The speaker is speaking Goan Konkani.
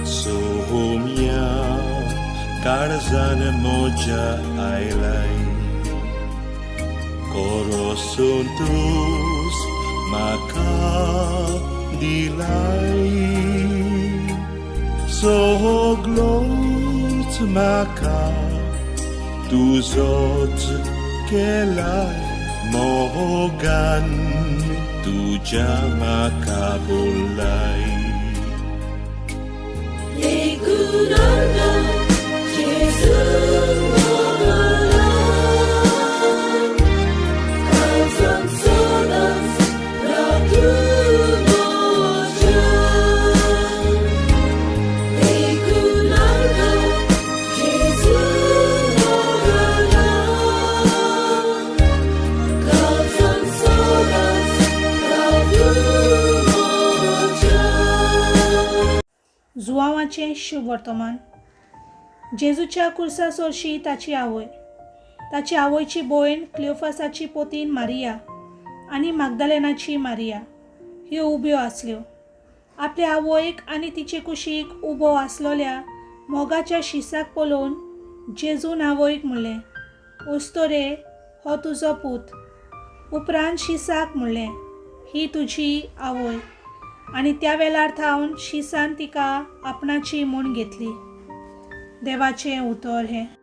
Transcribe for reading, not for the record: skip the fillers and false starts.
सोम्या काळजान म्हज्या आयलाय कोरोसून तूस म्हाका दिलाय सगलोच म्हाका तुजोच केलाय मोगान तुज्या म्हाका बोलाय. Ekunarga Jesus mogalan Kalsan sodas Ratu mojan Ekunarga Jesus mogalan Kalsan sodas Ratu mojan. जुवांवाचें शुभवर्तमान. जेजूच्या कुर्सा सोरशी ताची आवय, ताची आवयची भयण, क्लियोफासाची पोतीन मारिया आनी मागदालेनाची मारिया ह्यो उब्यो आसल्यो. आपल्या आवयक आनी तिचे कुशीक उबो आसलोल्या मोगाच्या शिसाक पळोवन जेजून आवयक म्हणलें, "ओस्तोरे, हो तुजो पूत." उपरांत शिसाक म्हणलें, "ही तुजी आवय." आनी त्या वेळार थावन शिसान तिका आपणाची म्हूण घेतली. देवाचें उतर हें.